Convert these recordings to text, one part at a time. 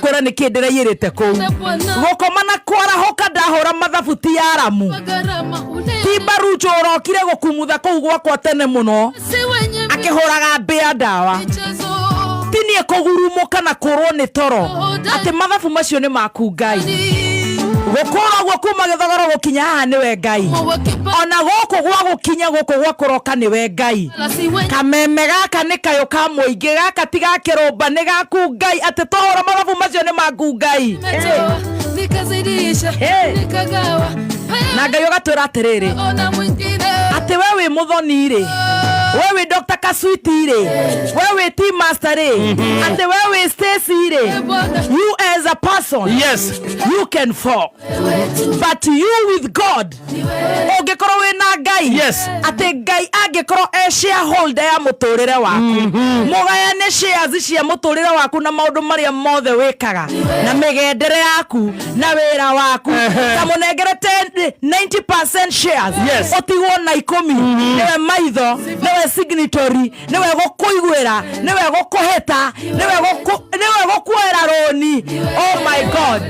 Ngũkwĩra nĩkĩ ndĩraiyĩrĩte kũu. Gũkoma na kwarahũka ndahũra mathabu ti aramu. Ti mbarucho ũrokire gũkumutha kũu gwakwa tene mũno akĩhũraga mbĩa ndawa. Ti niĩ kũgurumũka na kũrwo nĩ toro atĩ mathabu macio nĩ maku Ngai. Gũkũra ũguo kuma gĩthogoro gũkinya haha nĩwe Ngai. Ona gũkũ gwa gũkinya gũkũ gwa kũroka nĩwe Ngai. Kameme gaka nĩ kayũ ka mũingĩ gaka ti ga kĩrũmba nĩ gaku Ngai atĩ twahũra mathabu macio nĩ maku Ngai. Hey. Na Ngai ũgatwĩra atĩrĩrĩ atĩ we wĩ mũthoni rĩ, we wĩ Dr. Kaswiti rĩ, we wĩ team master rĩ, atĩ we wĩ Stacy rĩ, you as a person, Yes. you can fall, but you with God, ũngĩkorwo wĩ na Ngai, Yes. atĩ Ngai angĩkorwo e shareholder ya mũtũrĩre waku, mũgayane shares cia mũtũrĩre waku na maũndũ marĩa mothe wĩkaga na mĩgendere yaku na wĩra waku, ta mũnengere 10 90% shares, ũtigwo na 10, nĩwe maitho, nĩwe signatory, nĩwe gũkũiguĩra, nĩwe gũkũhĩta, nĩwe gũkuoera rũni. Oh my God.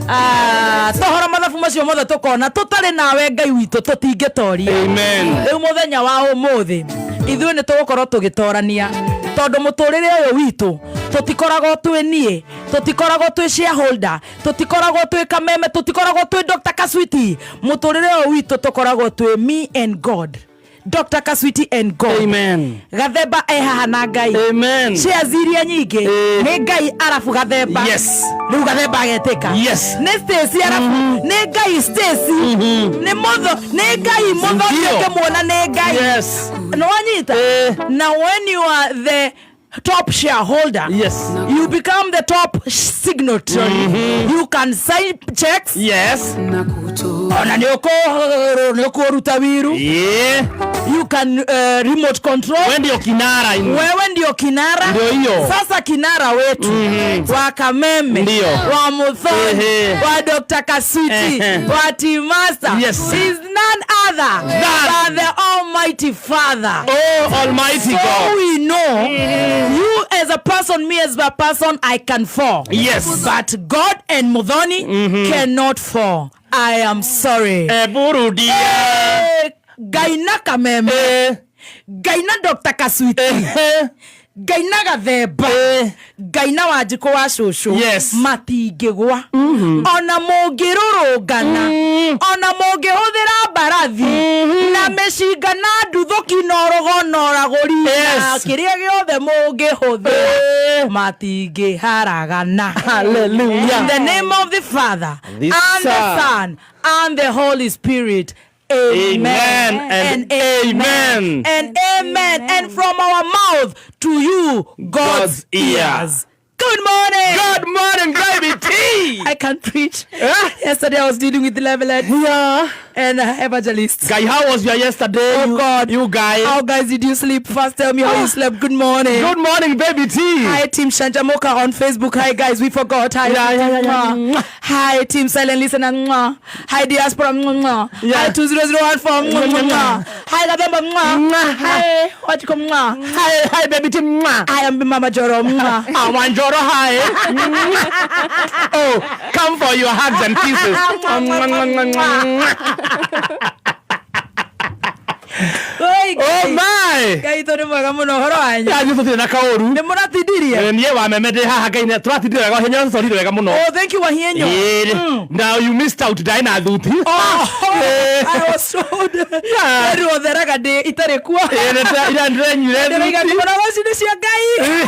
Ah, tohoro mathabu macio mothe tũkona tũtarĩ nawe Ngai witũ tũtingĩtoria. Amen. Rĩu mũthenya wa ũmũthĩ ithuĩ nĩ tũgũkorwo tũgĩtorania tondũ mũtũrĩre ũyũ witũ tũtikoragwo twĩ niĩ, tũtikoragwo twĩ shareholder, tũtikoragwo twĩ kameme, tũtikoragwo twĩ Dr. Kaswiti. Mũtũrĩre ũyũ witũ tũkoragwo twĩ me and God, Dr. Kaswiti and God. Amen. Gathemba e haha na Ngai. Amen. Shares iria nyingĩ nĩ Ngai arabu Gathemba. Rĩu Gathemba agetĩka. Nĩ Stacy arabu nĩ Ngai Stacy. Nĩ mũtho nĩ Ngai mũthoni. Ndio. Ũkĩmuona nĩ Ngai. Nĩwanyita? Na when you are the top shareholder, you become the top signatory, you can sign checks. Ona nĩ ũkũruta wiru. You can remote control. We ndio kinara. Wewe ndio kinara. Ndio hiyo. Sasa kinara wetu wa Kameme, Ndio. wa Muthoni, wa Dr. Kaswiti, wa Team Master is none other than the Almighty Father. Oh, Almighty So God. we know you as a person, me as a person, I can fall. But God and Muthoni cannot fall. I am sorry. Eburudia. Ngai na Kameme, Ngai na Dr. Kaswiti, Ngai na Gathemba, Ngai na Wanjikũ wa cũcũ matingĩgwa ona mũngĩrũrũngana, ona mũngĩhũthĩra mbarathi na mĩcinga na nduthũki na ũrũgo na ũragũri na kĩrĩa gĩothe mũngĩhũthĩra, matingĩharagana. Hallelujah. In the name of the Father The and the Son. Son and the Holy Spirit. Amen. Amen and amen. And amen. And from our mouth to you, God's God's ear. ears. Good morning. Good morning, baby T. I can preach. Yesterday I was dealing with the level and evangelist. Guy, how was your yesterday? Oh You- God. You guys. How guys did you sleep? First tell me how you slept. Good morning. Good morning, baby T. Hi Team Shanjamoka on Facebook. Hi guys, we forgot. Hi. Yeah. Mwah. Hi Team Silent Listener. Mwah. Hi Diaspora. Mwah. Hi 20014. Mwah, mwah, mwah. Hi Gathemba. Mwah. Hi Wachiko. Mwah. Hi, hi, baby T. Mwah. I am Mama Joro. Mwah. Awanjoro, hi. Oh, come for your hugs and kisses. Mwah, mwah, mwah, mwah. Oi, Oh Ngai. my. Ngai witũ nĩ mwega mũno ũhoro wanyu. Ya tũtirĩ na kaũru. Nĩ mũratindirie? Niĩ wa meme ndĩ haha Ngai nĩ tũratindire wega Wahinya tũtwarire wega mũno. Oh, thank you Wahienyo. Ĩĩ. Now you missed out ndaĩ na thuti. Oh, I was told. Ruotheraga ndĩ itarĩ kuo. Ĩĩ, ira ndĩrenyuire Ndĩroiga thuti. ngũra rũcinĩ cia Ngai.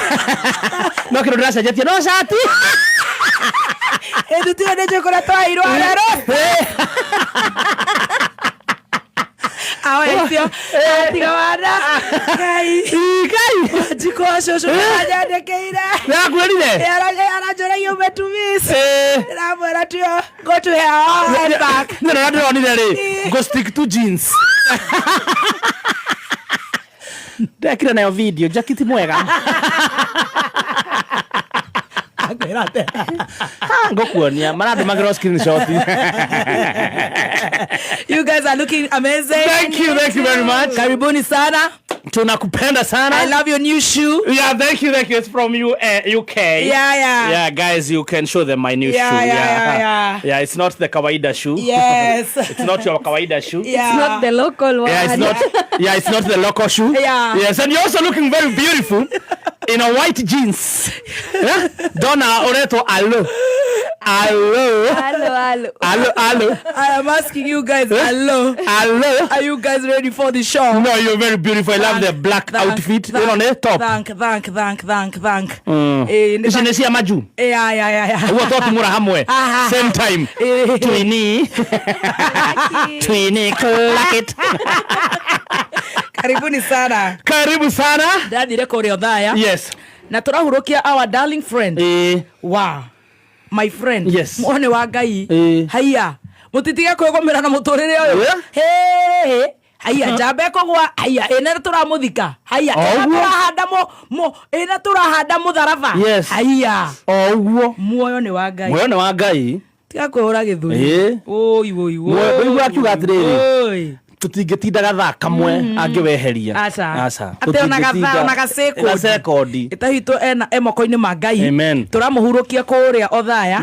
No kĩndũ ndĩracenjetie no cati. Ĩ thuti ĩyo nĩ njũĩ kũrĩa twaheirwo rero. Awecio. Tiga wana. Ngai. Ngai. Wanjikũ wa cũcũ nĩaranyandĩkĩire. Nĩarakwĩrire? Aranjũragia umetumiss. Ndĩramwĩra tuyo go to hell and back. Nĩ rĩrĩa ndĩronire rĩ, go stick to jeans. Ndekire nayo video, jakiti mwega. Akwĩra atĩa? Ha, ngũkuonia marandũmagĩra screenshot. You guys are looking amazing. Thank you, thank you very much. Karibuni sana. Tunakupenda sana. I love your new shoe. Yeah, thank you, thank you. It's from UK. Yeah. Yeah, guys, you can show them my new shoe. Yeah. Yeah, it's not the kawaida shoe. Yes. It's not your kawaida shoe. Yeah. It's not the local one. Yeah, it's not. Yeah, it's not the local shoe. Yeah. Yes, and you're also looking very beautiful in a white jeans. Yeah? Donna Oreto, allo, allo, Hello, hello. allo, allo, I am asking you guys, hello. allo. Are you guys ready for the show? No, you're very beautiful. I love the black outfit. You know, the top. Thank, thank, thank, thank, thank. Eh, Ici nĩ cia maju. Yeah. Ũguo twakimũra hamwe. Ah. Same time. Eh. Twini. Twini, clack it. Karibuni sana. Karibu sana. Ndathire kũrĩa Othaya. Yes. Na tũrahurũkia our darling friend. Eh. Wa. My friend. Yes. Mwone wa Ngai. Eh. Haiya. Mũtitige kwĩgũmĩra na mũtũrĩre ũyũ. Yeah. Hey. Haiya njamba ĩkũgwa. Haiya ĩna tũramũthika. Haiya O ĩna ũguo. tũrahanda ĩna tũrahanda mũtharaba. Yes. Haiya. O ũguo. Muoyo nĩ wa Ngai. Muoyo nĩ wa Ngai. Tiga kwĩhũra gĩthũri. Ĩĩ. Oi oi oi. Muoyo- ũigua akiuga atĩrĩrĩ. Oi. Tũtingĩtinda gathaa kamwe angĩweheria. Aca. Aca. Atĩ ona gathaa ona gacekondi. Gacekondi. Ĩta witũ ena e moko-inĩ ma Ngai. Amen. Tũramũhurũkia kũrĩa Othaya.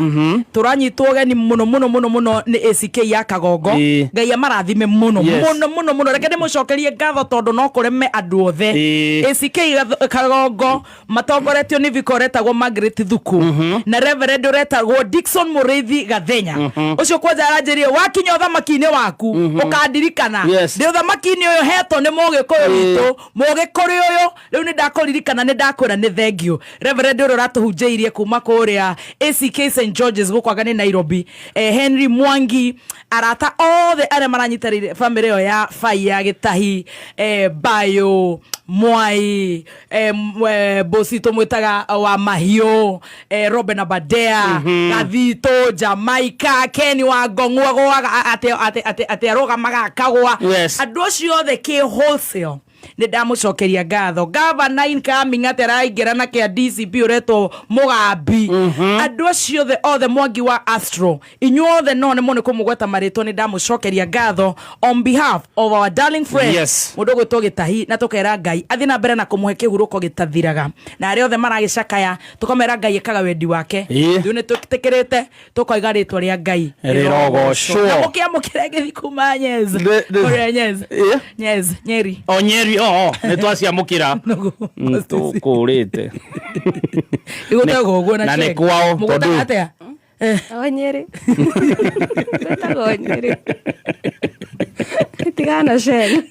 Tũranyitwo ũgeni mũno mũno mũno mũno nĩ ACK ya Kagongo. Ĩĩ. Ngai amarathime mũno Yes. mũno mũno mũno. Reke ndĩmũcokerie ngatho tondũ no kũreme andũ othe. Ĩĩ. ACK Kagongo matongoretio nĩ vika ũretagwo Margaret Thuku na Reverend ũretagwo Dickson Mũrĩithi Gathenya. Ũcio kwanja aranjĩrire wakinya ũthamaki-inĩ waku ũkandirikana. Yes. Ndĩ ũthamaki-inĩ ũyũ hetwo nĩ mũgĩkũyũ Ĩĩ. witũ mũgĩkũrĩ ũyũ rĩu nĩ ndakũririkana nĩ ndakwĩra nĩ thengiũ Reverend ũrĩa ũratũhunjĩirie kuma kũrĩa ACK St George's gũkũ anga nĩ Nairobi, Henry Mwangi, arata othe arĩa maranyitanĩire bamĩrĩ ĩyo ya Bai ya Gĩtahi, Bayo Mwai, Bosi tũmwĩtaga wa Mahiũ, Robin Abadea, Gathito Jamaica, Ken wa Ngong'u agũaga atĩ arũgamaga akagwa. Yes. Andũ acio othe kĩ wholesale nĩ ndamũcokeria ngatho. Gavana incoming atĩ araingĩra na kĩa DCP ũretwo Mũgambi, andũ acio othe othe, Mwangi wa Astro, inyuothe no nĩ mũnĩ kũmũgweta marĩtwa, nĩ ndamũcokeria ngatho on behalf of our darling friend Yes. mũndũ ũgwĩtwo Gĩtahi, na tũkera Ngai athiĩ na mbere na kũmũhe kĩhurũko gĩtathiraga, na arĩa othe maragĩcakaya tũkamera Ngai ĩkaga wendi wake. Ĩĩ. Ithuĩ nĩ twĩtĩkĩrĩte tũkoiga rĩtwa rĩa Ngai Rĩrogocwo. Na mũkĩamũkĩre gĩthi kuma Nyez. Kũrĩa Nyez. Ĩĩ. Nyez, Nyeri. O Nyeri o nĩ twaciamũkĩra. Tũkũrĩte. Igũtagwo ũguo na Na nĩ check. kwao, Mũgũtaga tondũ- atĩa? O Nyeri. Twĩtagwo Nyeri. Tigana Sheng.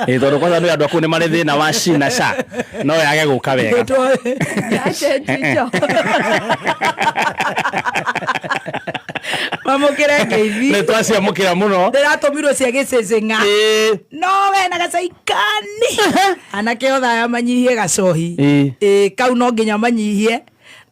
Ĩ tondũ kwanza nĩ andũ akũu nĩ marĩ thĩna wa shi na sha no yage gũka wega. Achenjicho. Mamũkĩre ngeithi. Nĩ twaciamũkĩra mũno. Ndĩratũmirwo cia gĩcĩcĩng'a. Ĩĩ. No we na gacaikani anake othe aya manyihie gacohi. Ĩĩ. Ĩĩ, kau no nginya manyihie,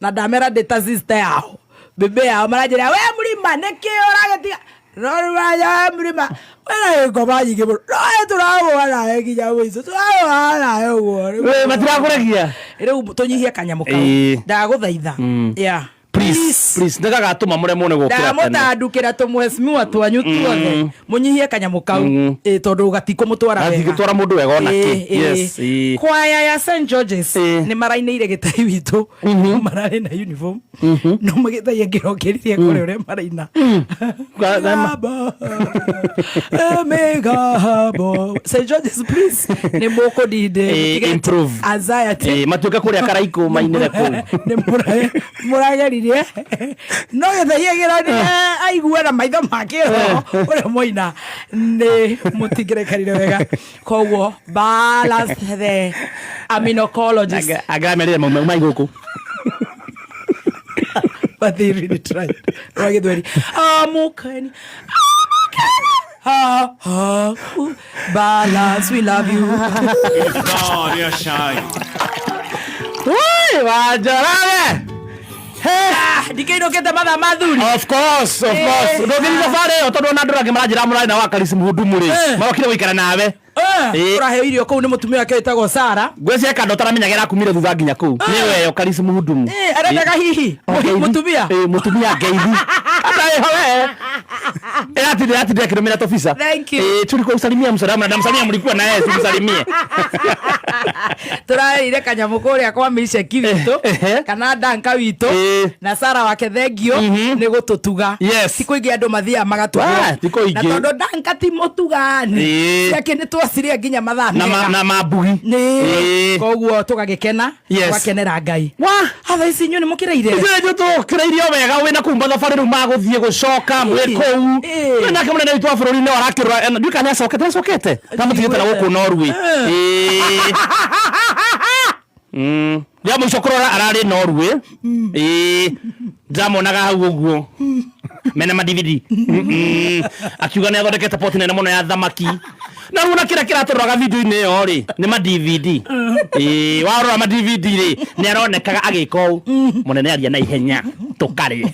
na ndamera ndĩ ta sister yao, bĩbĩ yao maranjĩra we mũrima nĩkĩ ũragĩtiga no rĩu we mũrima wĩna gĩkoma nyingĩ mũno no we tũragũa nawe nginya mũico tũragũa nawe ũguo. We matirakũregia. Rĩu tũnyihie kanyamũ kau. Ĩĩ. Ndagũthaitha, yeah. Please, please, nĩ gagatũma mũremwo nĩ gũkĩra tene. Ndamũtandukĩra tũmwecimiwa twanyu tuothe mũnyihie kanyamũ kau. Ĩ, tondũ gatikũmũtwara wega. Gatingĩtwara mũndũ wega ona kĩ. Ĩ, ĩ. Yes, ĩ. Kwaya ya St George's Ĩ. nĩ marainĩire gĩtai witũ, mararĩ na uniform no magĩtai angĩrokĩririe kũrĩ ũrĩa maraina. Mĩgabo, mĩgabo. St George's, please, nĩ mũkũndinde. Ĩ, improve. Anxiety. Ĩ, matuĩke kũrĩa karaikũ mainĩre kũu. Nĩ mũrageririe no gĩthai agĩronire aigue na maitho ma kĩroho ũrĩa mwaina nĩ mũtingĩrekarire wega, koguo balance the aminocologist. Angamerire maumai gũkũ. But they really tried. Rwa gĩthweri, amũkeni, amũkeni, ha ha u, balance, we love you. Woi, Wanjorage. Ndikĩinũkĩte mathaa ma thuri. Of course, of course. Ndũngĩthiĩ thabarĩ ĩyo tondũ ona andũ angĩ maranjĩra mũrarĩ na wakarisi mũhudumu rĩ. Marokire gũikara nawe. Ĩ. Ũraheo irio kũu nĩ mũtumia wake wĩtagwo Sara. Ngwĩciria kando ũtaramenyaga ĩrakumire thutha nginya kũu. Nĩwe yo karisi mũhudumu. Arendaga hihi O ngeithi. mũtumia. Ĩ, mũtumia ngeithi. Ata ĩho we. Ati ati akirumira tofisa. Thank you. Eh, tulikuwa usalimia msalama na msalimia mlikuwa na yeye simsalimie. Tũrarĩire kanyamũ kũrĩa kwa miceki witũ Ehe. kana danka witũ Eh. na Sara wake thengio nĩ gũtũtuga. Yes. Ti kũingĩ andũ mathiaga magatugwo. Wa, ti kũingĩ. Na tondũ danka ti mũtugani Eh. ciake nĩ twacirĩa nginya mathaa Na ma, mega. na mabugi. Nĩ Eh. koguo tũgagĩkena. Yes. Tũgakenera Ngai. Wa. Hatha ici inyuĩ nĩ mũkĩrĩire. Ithuĩ tũkĩrĩirio wega wĩna kũu mathabarĩ rĩu magũthiĩ gũcoka mwĩ kũu. Ĩ. Rĩu nake mũnene witũ wa bũrũri no arakĩrora ndiũĩ kana nĩacokete acokete tamũtigĩte na gũkũ Norway. Ĩ. Rĩa mũico kũrora ararĩ Norway. Ĩ. Ndamonaga hau ũguo mena ma DVD. Akiuga nĩ athondekete poti nene mũno ya thamaki na rĩu ona kĩrĩa kĩratũroraga video-inĩ ĩyo rĩ nĩ ma DVD. Ĩ, warora ma DVD rĩ nĩ aronekaga agĩka ũũ mũnene aria na ihenya tũkarĩe.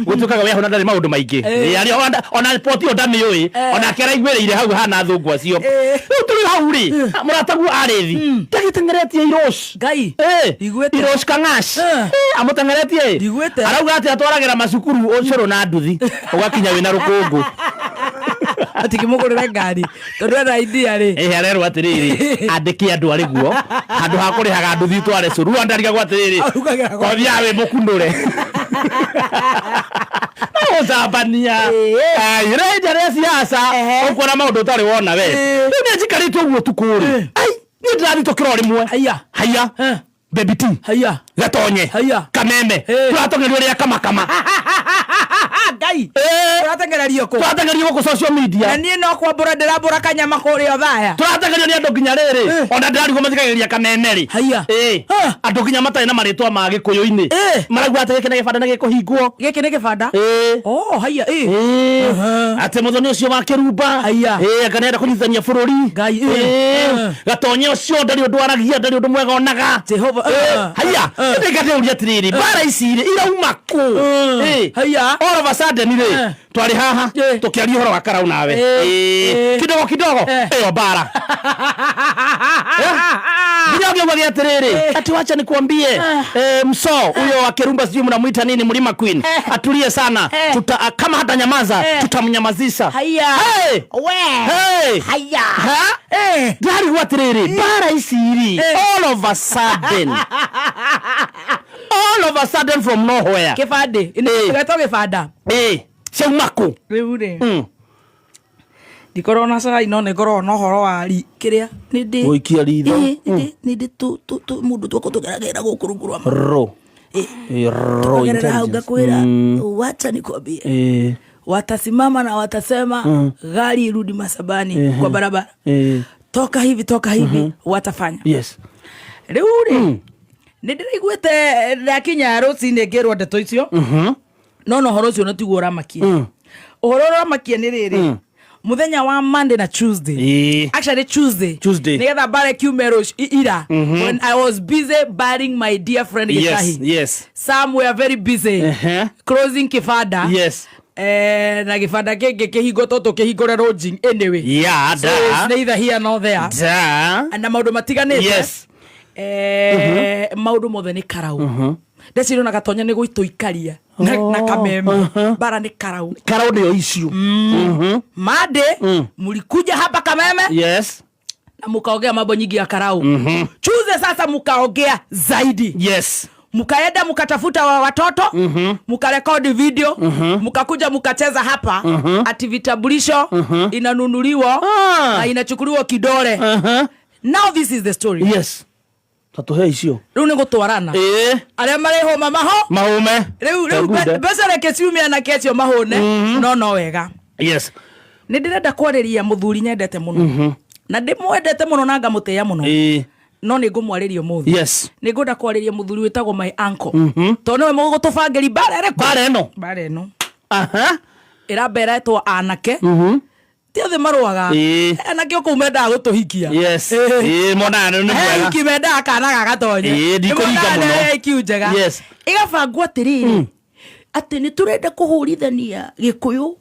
Gũtuĩkaga we hona ndarĩ maũndũ maingĩ. Ĩ, arĩ ona poti ĩyo ndamĩũĩ onake araiguĩrĩire hau hana athũngũ acio. Rĩu tũrĩ hau rĩ mũrataguo arĩ thi ndagĩteng'eretie irosh. Ngai. Ndiguĩte. Irosh kang'ash. Amũteng'eretie. Ndiguĩte. Arauga atĩ atwaragĩra macukuru ũcũrũ na nduthi ũgakinya wĩna rũkũngũ. Atikĩmũgũrĩre ngari tondũ ena idea rĩ. Ĩ, arerwo atĩrĩrĩ andĩke andũ arĩ guo handũ ha kũrĩhaga nduthi tware cũrũ rĩu andarigagwo atĩrĩrĩ Arugagĩra gwa- kothiaga wĩ mũkunũre gũcambania rĩnja rĩa siasa ũkuona maũndũ ũtarĩ wona we. Rĩu nĩ njikarĩte ũguo ũtukũ rĩ ai niĩ ndĩrathitũkĩra o rĩmwe. Haiya. Haiya. Baby T. Haiya. Gatonye. Haiya. Kameme. Tũrateng'erio rĩa kamakama. Ngai. Tũrateng'ererio kũ? Tũrateng'erio gũkũ social Na media. niĩ no kwambũra ndĩrambũra kanyama kũrĩa Othaya. Tũrateng'erio nĩ andũ nginya rĩrĩ ona ndĩrarigwo mathikagĩrĩria kameme rĩ. Haiya. Ĩ. Ha. Andũ nginya matarĩ na marĩtwa ma gĩkũyũ-inĩ marauga atĩ gĩkĩ nĩ gĩbanda nĩ gĩkũhingwo. Gĩkĩ nĩ gĩbanda. Ĩ. Oh, haiya ĩ. Ĩ. Atĩ mũthoni ũcio wa kĩrumba. Haiya. Ĩ, anga nĩarenda kũnyitithania bũrũri. Ngai, ĩ. Ĩ. Gatonye ũcio ndarĩ ũndũ aragia ndarĩ ũndũ mwega onaga. Jehova, Ĩ. Haiya. Ĩndĩ ngatĩũria atĩrĩrĩ mbara ici rĩ irauma kũ? Ĩ. Haiya. All of a sudden rĩ twarĩ haha Ĩ. tũkĩaria ũhoro wa karau nawe. Ĩ. Ĩ. Ĩ. Kidogo kidogo ĩyo mbara nginya ũngĩuga atĩrĩrĩ ati wacha nikuambie mso huyo wa Kirumba sijui mnamuita nini Mlima Queen atulie sana tuta, kama hata nyamaza tutamnyamazisha. Haiya. Hey! We. Hey! Haiya. Ha? Ndarigwo atĩrĩrĩ mbara ici rĩ all of a sudden all of a sudden from nowhere. Kĩbandĩ. Ĩ. Gĩtwo gĩbanda. Ĩ, ciauma kũ? Rĩu rĩ. Ndikoragwo na cai no nĩngoragwo na ũhoro wa ri kĩrĩa nĩ ndĩ Gũikia ritho. Ĩ, nĩ ndĩ mũndũ twakwa tũgeragĩra gũkũ rungu rwa ro ro Tukagerera hau ngakwĩra wacha nikwambie Ĩ. watasimama na watasema gari irudi masabani kwa barabara Ĩ. toka hivi toka hivi watafanya. Yes. Rĩu rĩ nĩ ndĩraiguĩte ndakinya rũcinĩ ngĩrwo ndeto icio no na ũhoro ũcio nĩ tiguo ũramakia. Ũhoro ũrĩa ũramakia nĩ rĩrĩ mũthenya wa Monday na Tuesday. Ĩ. Actually Tuesday. Tuesday. Nĩgetha mbare kiume rũcio ira when I was busy burying my dear friend Yes, Gĩtahi. yes. Some were very busy closing kĩbanda. Yes. Na gĩbanda kĩngĩ kĩhingo tũtũ kĩhingũre lodging anyway. Yeah, So da. it's neither here nor there. Da. Na maũndũ matiganĩte. Yes. Maũndũ mothe nĩ karau. Ndeciria ona Gatonya nĩ gũitũikaria na kameme bara nĩ karau. Karau nĩyo issue. Monday mlikuja hapa Kameme Yes. na mukaongea mambo nyingi ya karau. Tuesday sasa mukaongea zaidi. Yes. Mukaenda mukatafuta wa watoto mukarekodi video mukakuja mukacheza hapa ati vitambulisho inanunuliwa na inachukuliwa kidole. Now this is the story. Yes. Tatuhe icio. Rĩu nĩ gũtwarana Ĩ. arĩa marĩ hũma maho Mahume. rĩu rĩu Tegude. mbeca reke ciumia anake acio mahũne no no wega. Yes. Nĩ ndĩrenda kwarĩria mũthuri nyendete mũno na ndĩmwendete mũno na ngamũtĩĩa mũno Ĩ. no nĩ ngũmwarĩria ũmũthĩ. Yes. Nĩ ngwenda kwarĩria mũthuri wĩtagwo my uncle tondũ nĩwe mũgũtũbangĩri mbara ĩrĩkũ. Mbara ĩno. Mbara ĩno Aha. ĩramba ĩretwo anake ti othe marũaga. Ĩ. Anake o kũu mendaga gũtũhikia. Yes. Ĩ, monaga nĩ He mwega. hiki mendaga kana gagatonye. Ĩ, ndikũringa mũno. IQ njega. Yes. Ĩgabangwo atĩrĩrĩ atĩ nĩ tũrenda kũhũrithania gĩkũyũ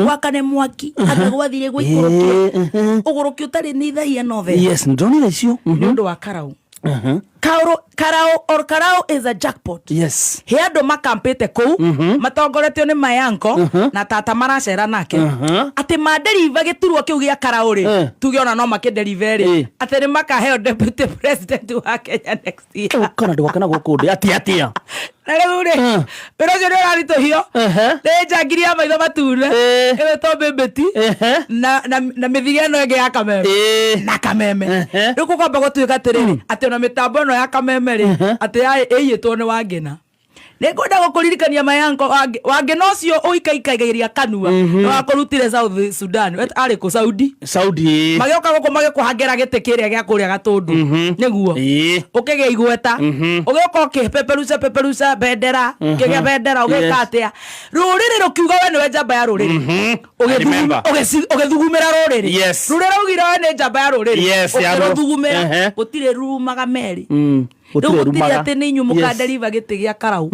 gwakane mwaki anga gwathire gũikũrũkio ũgũrũki ũtarĩ nĩ ithahia no the Yes, ndonire icio. nĩ ũndũ wa karau. Karau or Karau is a jackpot. He andå makampä kå u matongoretio nä mayanko na tata maracera nake atä manderiva gä turwa kä u gä a Karau rä tuge ona no makä derive rä atä nä makaheo deputy president wa Kenya next year. Kana ndågakena gå kå ndä atä atä. Na rä u rä wä ra å cio nä å raritå hio nä njangiri ya maitho matune ä to mbämbäti na mä thige ä no ä ngä ya Kameme na Kameme. Rä u kå kwamba gå tuä ka atä rä rä atä ona mä tambo ä no ya Kameme rä atä ä iyä two nä Wangĩna. Nä ngwenda gå kå ririkania mayanko Wangĩna å cio å ikaikaigä kanua nä wakå rutire South Sudan. Arä kå Saudi. Saudi. Magä ka gå kå magä kå hangä gä tä kä rä a gä a kå rä a Gatåndå nä guo å kä gä a igweta å gä ka å kä peperuca peperuca bendera kä gä a bendera å gä ka atä a rå rä rä rå kiuga we nä we njamba ya rå rä rä. I remember. Å gä thugumä ra rå rä rä rå rä raugire we nä njamba ya rå rä rä Yes, ya å kä rå thugumä ra. Gå tirä rumaga merä. Gũtirĩ Rĩu gũtirĩ rumaga. atĩ nĩ inyuĩ mũkanderiva gĩtĩ gĩa Karau.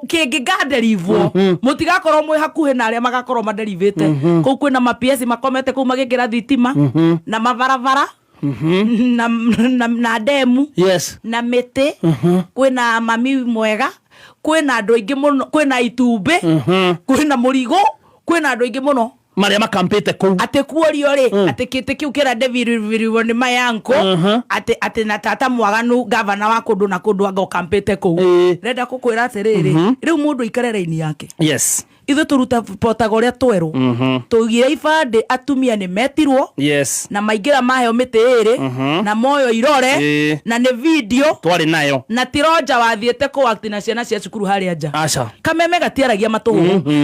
Kĩngĩkanderivwo mũtigakorwo mwĩ hakuhĩ na arĩa magakorwo maderivĩte kũu. Kwĩna mapiesi makomete kũu magĩkĩra thitima na mabarabara na ndemu na mĩtĩ. Kwĩna mami mwega, kwĩna andũ aingĩ mũno, kwĩna itumbĩ, kwĩna mũrigo, kwĩna andũ aingĩ mũno Marĩa makampĩte kũu. Atä kuorio rä atä kä tä kä u kä radevirwo nä mayanko atä na tata mwaganu gavana wa kå ndå na kå ndå anga å kampä te kå u. Renda kå kwä ra atä rä rä rä u må ndå aikare raini yake. Ithuä tå ruta potaga å rä a twerwo tå gire ibandä. Atumia nä metirwo na maingä ra maheo mä tä ä rä na moyo irore na nä video Twarĩ nayo. Na ti Roja wathiä te kå na ciana cia cukuru harä a nja. Aca. Kameme gatiaragia matå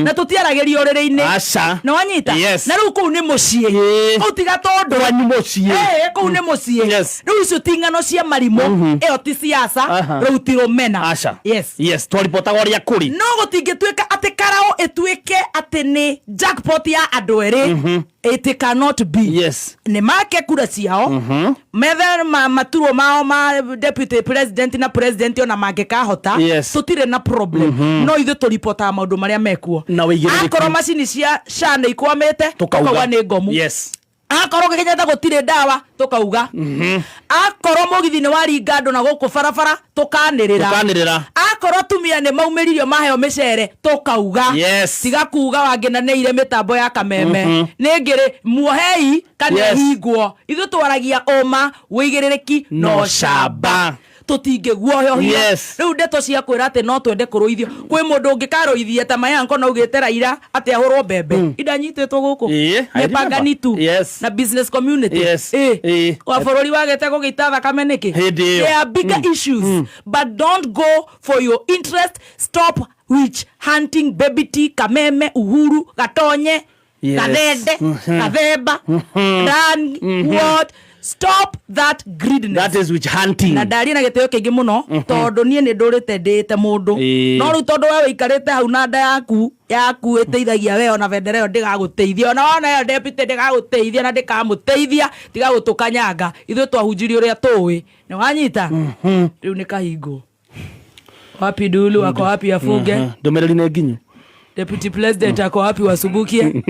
na tå tiaragä rio rä rä-inä. Aca. Nä wanyita? Na rä u kå u nä må ciä kå u tiga tondå Kwanyu mũciĩ. Kå u nä må ciä. Rä u icio ti ng'ano cia marimå, ä yo ti siasa. Rä u ti rå mena. Aca. Yes. Yes, twaripotaga ũrĩa kũrĩ. No gå tingä tuä ka atä Karao ä tuä ke atä nä jackpot ya andå erä. It cannot be. Nä make kura ciao methe maturwo mao ma deputy president na president ona mangĩkahota. Tũtirĩ na problem, no ithuĩ tũripotaga maũndũ marĩa mekuo. Na wĩigĩrĩrĩku. Akorwo macini cia SHA nĩ ikwamĩte, Tũkauga. tũkauga nĩ ngomu. Akorwo Kenyatta gũtirĩ ndawa, tũkauga. Akorwo mũgithi nĩ waringa andũ na gũkũ barabara, tũkanĩrĩra. Tũkanĩrĩra. Akorwo atumia nĩ maumĩririo maheo mĩcere, tũkauga. Tiga kuga wangĩnanĩire mĩtambo ya Kameme nĩ ngĩrĩ muohei kana hingwo. Ithuĩ twaragia ũma, wĩigĩrĩrĩki no camba. Tũtingĩguoyohia. Rĩu ndeto cia kwĩra atĩ no twende kũrũithio, kwĩ mũndũ ũngĩkarũithia ta mayanko na augĩte Raila atĩ ahũrwo mbembe indanyitĩtwo gũkũ I nĩ remember. pangani tu na business community. Wa bũrũri wagĩte gũgĩita thakame nĩkĩ? Hĩndĩ ĩyo. There are bigger issues, but don't go for your interest. Stop witch hunting Baby T, Kameme, Uhuru, Gatonye, Gathende, Gathemba, Run, what? Stop that greediness. That is witch hunting. Na ndaria na gĩtĩo kĩingĩ mũno tondũ niĩ nĩ ndũrĩte ndĩĩte mũndũ. No rĩu tondũ we wĩikarĩte hau na nda yaku yaku ĩteithagia we, ona bendera ĩyo ndĩgagũteithia, ona wona ĩyo deputy ndĩgagũteithia na ndĩkamũteithia. Tiga gũtũkanyanga, ithuĩ twahunjirie ũrĩa tũĩ. Nĩ wanyita? Rĩu nĩ kahingwo. Wapi Dulu ako wapi afunge? Ndũmĩrĩri nĩ nginyu. Deputy president ako wapi wasubukie?